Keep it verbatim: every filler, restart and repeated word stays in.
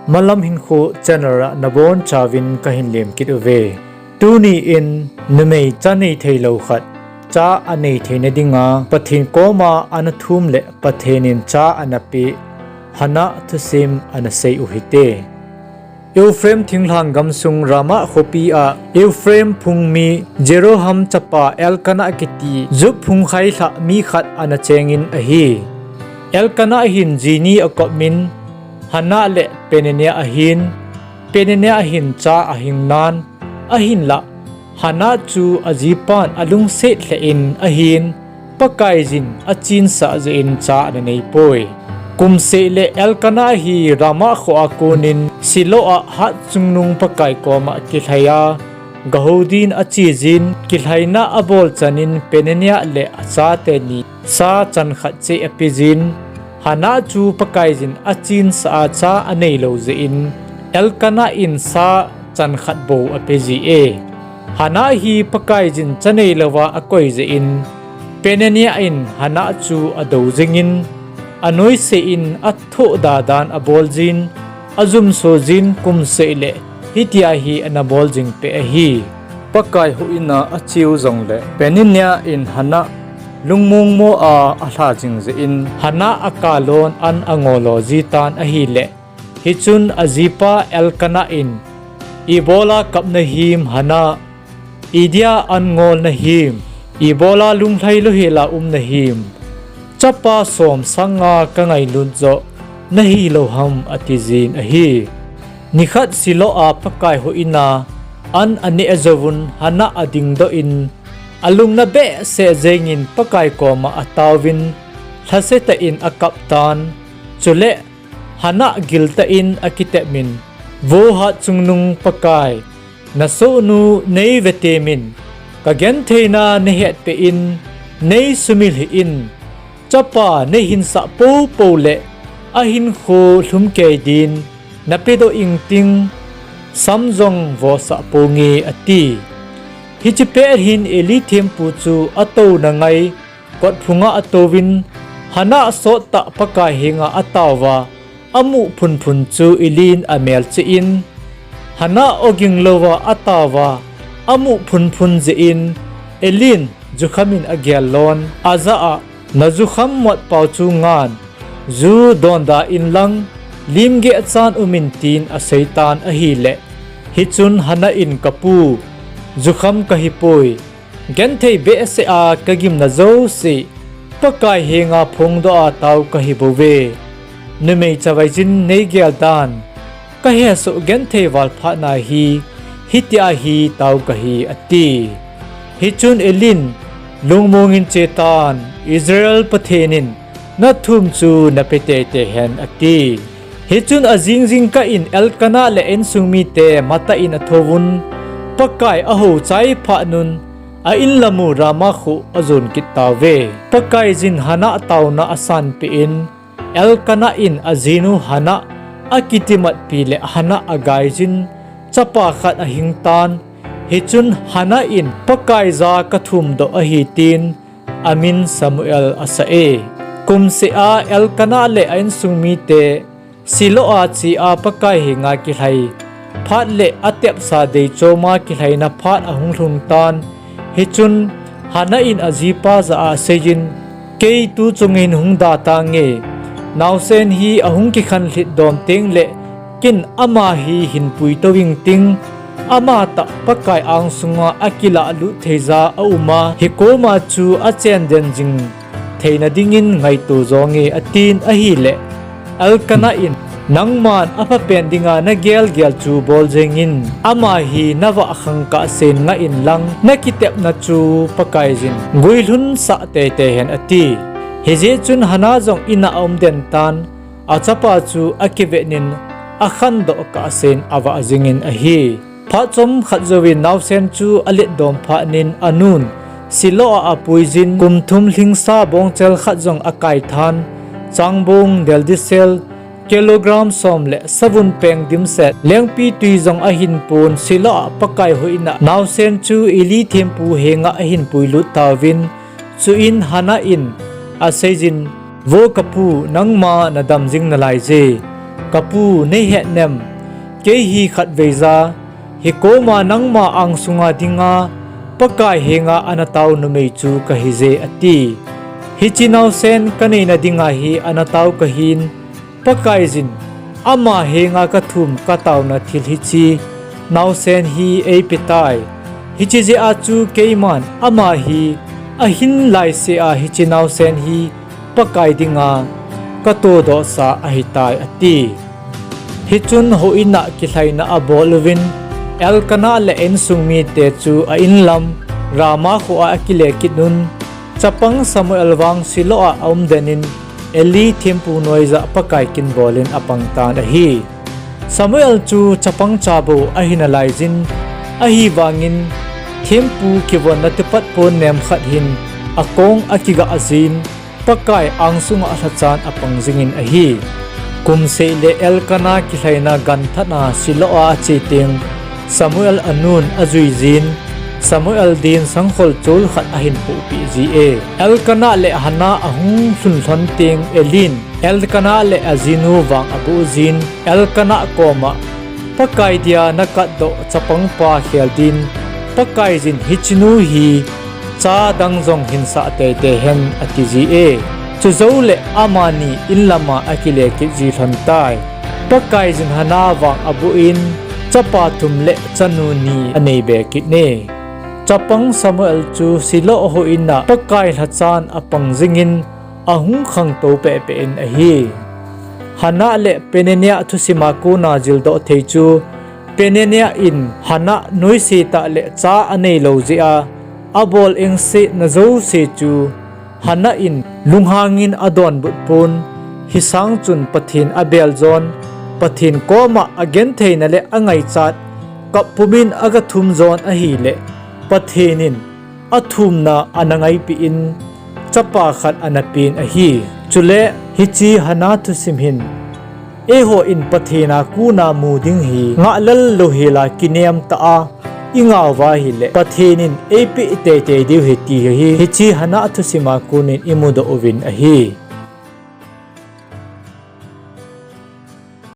Malam Hinkho channel a nabonchauvin kahin lem kit uve. Tuni in numei cha nei theilou khat cha anei theina dinga Pathen koma ana thum le Pathen in cha ana peh Hannah thusim ana sei u hite. Ephraim thinglhang gamsung Ramah khopi a Ephraim phung mi Jeroham chapa Elkanah kiti Judah phung khailhah mi khat ana chengin ahi. Elkanah hin ji ni akopmin, Hannah le Peninnah ahin, Peninnah hin cha ahing nan, ahinlah Hannah chu ajipan alungset lheh in ahin, Pakaiyin achinsah jeh in cha ana neipoi. Kumseh le Elkanah hi Ramah kho a konin Shiloh a hatchungnung Pakai koma kilhai a, gahou din acheyin, kilhaina abol chanin Peninnah le achate ni sa chan khat cheh apeyin, Hannah chu Pakaiyin achinsah a cha aneilou jeh in, Elkanah in sa chan khat bou apeji e. Hannah hi Pakaiyin cha neilouva akoi jeh in, Peninnah in Hannah chu adou jingin, anoise in athohda dan abol jin, ajumso jin kumseh le hitia hi ana bol jing peh ahi. Pakai houin a acheu jongle Peninnah in Hannah lungmong mo a alha jing jeh in, Hannah akalon an angol lo jitan ahile, hichun ajipa Elkanah in, Ibola kap nahim Hannah, idia an ngol nahim, ibola lunglhai louhel a um nahim, chapa som sanga kangailut joh nahilou ham atijin ahi. Nikhat Shiloh a Pakai houin a an aneh jouvun Hannah adingdoh in, alungna behseh jengin Pakai koma ataovin, lhasetah in akap tan, chule Hannah giltah in akitepmin, Vo hatchungnung Pakai, nasohnu neivetemin, kagentheina nahetpeh in, neisumil hih in, chapa neihinsah poupou le ahinkho lhumkei din napedoh ingting, sam jong vosah ponge ati. Hiche pet hin Eli thempu chu atouna ngai kotphunga atouvin, Hannah sottah Pakai henga ataova, amu phunphun chu Elin amelchih in, Hannah oging louva ataova, amu phunphun jeh in, Elin jukham in agellon, ajah a, Najukham motpao chu ngan, ju donda inlang, limgeh chan umin tin aseitan ahile, hichun Hannah in, Kapu, jukham kahipoi, genthei behseh a kagimna jouse Pakai henga phongdoh a tao kahibouve. Numei chavaiyin neigel dan, kahesoh genthei val phatna hi, hitia hi tao kahi ati. Hichun Elin lungmongin chetan, Israel Pathen in nathum chu nape teitei hen ati. Hichun ajing jingkah in Elkanah le insung mite matah in athouvun, Pakai ahou chai phatnun, a inlam u Ramah kho ajon kit tauve. Pakaiyin Hannah taona asanpeh in, Elkanah in ajinu Hannah akitimatpi le Hannah agaiyin, chapa khat ahingtan, hichun Hannah in Pakai ja kathumdoh ahi tin, amin Samuel asah e. Kumseh a Elkanah le a insung mite Shiloh a che a Pakai henga kilhai phat le atepsa deichoma kilhaina phat ahung lhungtan, hichun Hannah in ajipa jah a aseiyin, Kei tuchungin hung da tange, naosen hi ahung kikhanlhit dom tengle ken ama hi hinpui tou ingting, amatah Pakai angsunga akilahlut theija auma, hikoma chu achenden jing theina dingin ngaito jonge atin ahile, Elkanah in, Nangman aphapen dinga nagelgel chu bol jengin, ama hi navah khangkah sen ngah inlang, nakitepna chu Pakaiyin guilhunsah teitei hen ati. Hijeh chun Hannah jong in a aumden tan, achapa chu akivetnin, akhandoh kahsen avah jingin ahi. Phat chomkhat jouvin naosen chu aletdom phatnin anun Shiloh a apuiyin, kum thum lhingsa bongchel khat jong akaithan, changbong deldisel kilogram som le savun peng dimset lengpitwi jong ahinpon, Shiloh a Pakai houin a naosen chu Eli thempu henga ahinpuilut tauvin, chuin Hannah in aseiyin, Vo kapu, nangma nadam jing nalaije, Kapu, neihet nem? Kei hi khatvei ja, hikoma nangma angsunga dinga Pakai henga ana tao numei chu kahi je, ati. Hiche naosen kaneina dinga hi ana tao kahin, Pakaiyin ama henga kathum kataona thil hiche naosen hi eipetai. Hiche jeh a chu keiman ama hi ahin laisea hiche naosen hi Pakai dinga katodohsa ahitai, ati. Hichun houin a kilhaina abol uvin, Elkanah le insung mite chu a inlam Ramah khoa akile kit un, chapang Samuel vang Shiloh a aumden in, Eli thempu noija Pakai kin bolin apangtan ahi. Samuel chu chapang cha bou ahi nalaiyin, ahivangin thempu kivonna tupat pon nem khat hin akong akigah jin, Pakai angsunga lhachan apang jingin ahi. Kumsei le Elkanah kilhaina ganthatna Shiloh a ache teng, Samuel anun ajuijin, Samuel din sangkhol chol khat ahin pohpeh ji e. Elkanah le Hannah ahung lhun lhon teng Elin Elkanah le ajinu vang aboh jin, Elkanah koma, Pakai dia nakatdoh chapangpa khel din, Pakaiyin hichenu hi cha dang jong hinsah teitei hen, atiji e. Chujouleh amani inlama akile kit ji lhontai. Pakaiyin Hannah vang aboh in, chapa thum le chanu ni aneibe kit e. Chapang Samuel chu Shiloh houin a Pakai lhachan apang jingin ahung khangtou pehpeh in ahi. Hannah le Peninnah thusima kona jildoh thei chu, Peninnah in Hannah noise tah le cha aneilou jeh a, abol engsetna jouse chu Hannah in lunghangin adonbut pon, hisang chun Pathen abel jon, Pathen koma agentheina le angaichat kap pumin agathum jon ahileh, Pathen in athumna ana ngaipeh in, chapa khat ana pen ahi. Chule hiche Hannah thusim hin, eihon Pathen a kona mu ding hi ngahlel louhela kinem tah a ingauva ahileh, Pathen in eipeh teitei diu ahi ti hi, hiche Hannah thusima konin imudoh uvin ahi.